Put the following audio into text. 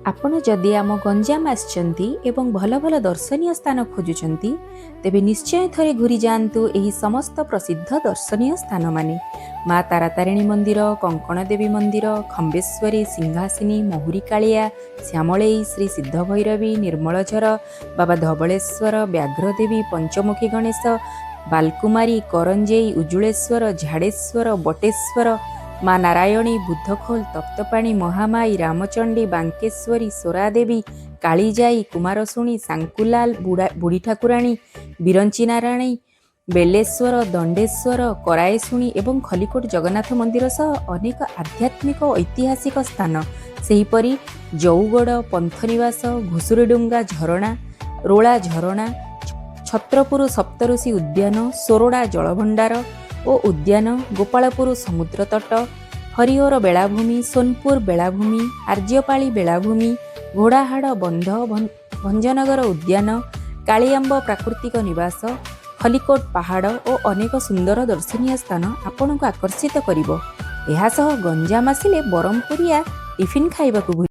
ଆପଣ ଯଦି ଆମ ଗଞ୍ଜାମ ଆସିଛନ୍ତି ଏବଂ ଭଲ ଭଲ ଦର୍ଶନୀୟ ସ୍ଥାନ ଖୋଜୁଛନ୍ତି, ତେବେ ନିଶ୍ଚୟ ଥରେ ଘୁରି ଯାଆନ୍ତୁ ଏହି ସମସ୍ତ ପ୍ରସିଦ୍ଧ ଦର୍ଶନୀୟ ସ୍ଥାନମାନେ। ମା ତାରାତାରିଣୀ ମନ୍ଦିର, କଙ୍କଣ ଦେବୀ ମନ୍ଦିର, ଖମ୍ବେଶ୍ୱରୀ, ସିଂହାସିନୀ, ମହୁରୀ କାଳିଆ, ଶ୍ୟାମଳେଇ, ଶ୍ରୀ ସିଦ୍ଧ ଭୈରବୀ, ନିର୍ମଳଝର, ବାବା ଧବଳେଶ୍ୱର, ବ୍ୟାଘ୍ରଦେବୀ, ପଞ୍ଚମୁଖୀ ଗଣେଶ, ବାଲକୁମାରୀ, କରଞ୍ଜେଇ, ଉଜୁଳେଶ୍ୱର, ଝାଡ଼େଶ୍ୱର, ବଟେଶ୍ୱର, ମା ନାରାୟଣୀ, ବୁଦ୍ଧଖୋଲ, ତପ୍ତପାଣି, ମହାମାଇ, ରାମଚଣ୍ଡୀ, ବାଙ୍କେଶ୍ୱରୀ, ସୋରାଦେବୀ, କାଳିଜାଇ, କୁମାରଶୁଣୀ, ସାଙ୍କୁଲାଲ, ବୁଢ଼ୀ ଠାକୁରାଣୀ, ବିରଞ୍ଚି ନାରାୟଣୀ, ବେଲେଶ୍ୱର, ଦଣ୍ଡେଶ୍ୱର, କରାଏଶୁଣୀ ଏବଂ ଖଲିକୋଟ ଜଗନ୍ନାଥ ମନ୍ଦିର ସହ ଅନେକ ଆଧ୍ୟାତ୍ମିକ ଓ ଐତିହାସିକ ସ୍ଥାନ। ସେହିପରି ଜଉଗଡ଼, ପନ୍ଥନିବାସ, ଘୁଷୁରିଡୁଙ୍ଗା ଝରଣା, ରୋଳା ଝରଣା, ଛତ୍ରପୁର ସପ୍ତଋଷି ଉଦ୍ୟାନ, ସୋରଡ଼ା ଜଳଭଣ୍ଡାର ଓ ଉଦ୍ୟାନ, ଗୋପାଳପୁର ସମୁଦ୍ର ତଟ, ହରିହର ବେଳାଭୂମି, ସୋନପୁର ବେଳାଭୂମି, ଆର୍ଯ୍ୟପାଳି ବେଳାଭୂମି, ଘୋଡ଼ାହାଡ଼ ବନ୍ଧ, ଭଞ୍ଜନଗର ଉଦ୍ୟାନ, କାଳିଆମ୍ବ ପ୍ରାକୃତିକ ନିବାସ, ଖଲିକୋଟ ପାହାଡ଼ ଓ ଅନେକ ସୁନ୍ଦର ଦର୍ଶନୀୟ ସ୍ଥାନ ଆପଣଙ୍କୁ ଆକର୍ଷିତ କରିବ। ଏହା ସହ ଗଞ୍ଜାମ ଆସିଲେ ବରହମପୁରିଆ ଟିଫିନ୍ ଖାଇବାକୁ ଭୁଲି